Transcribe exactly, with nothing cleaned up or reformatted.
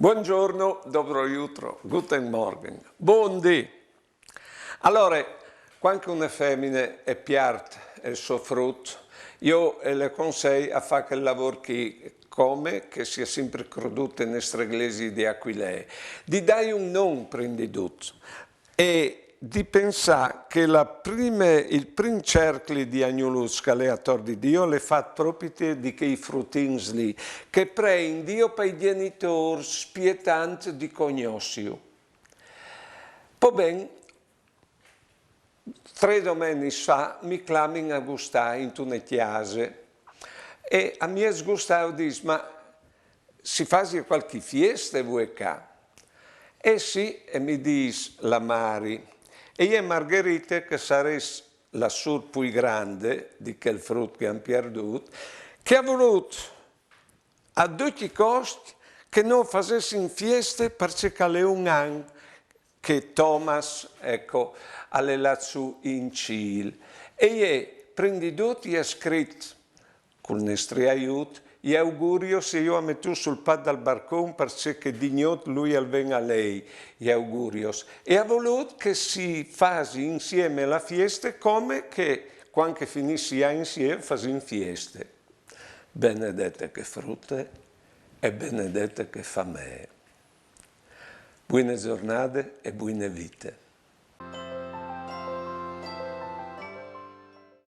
Buongiorno, dobro jutro, guten Morgen, bundì. Alore, cuant che une femine e piart el so frut, jo e le consei a fâ chel lavôr chi, come che si à simpri crodût te nestre glesie di Aquilee, di dâi un non prin di dut. E di pensâ che la prime, il prin cercli di agnuluts che al è ator di Diu al è fat propit di chei frutins li, che prein Diu pai gjenitôrs spietant di cognossiu. Po ben, trê domenis fa mi clamin a gustâ intune cjase e a mieç gustâ o dîs: «Ma si fasie cualchi fieste vuê ca?» «Eh sì», e mi dîs la mari, «e je Margherite, che e sarès la sûr plui grande di chel frut che a àn pierdût, che e à volût a ducj i costs che nô o fasessin fieste parcè che al è un an che Thomas, eco, al è lât sù in cîl. E jê, prin di dut, i à scrit, cul nestri aiût, i augurios e ju à metûts sul pat dal barcon parcè che di gnot lui al ven a lei i augurios. E à volût che si fasi insiemi la fieste come che cuant che finìs i agns insiemi o fasìn fieste.» Benedete chê frute e benedete chê famee. Buine zornade e buine vite.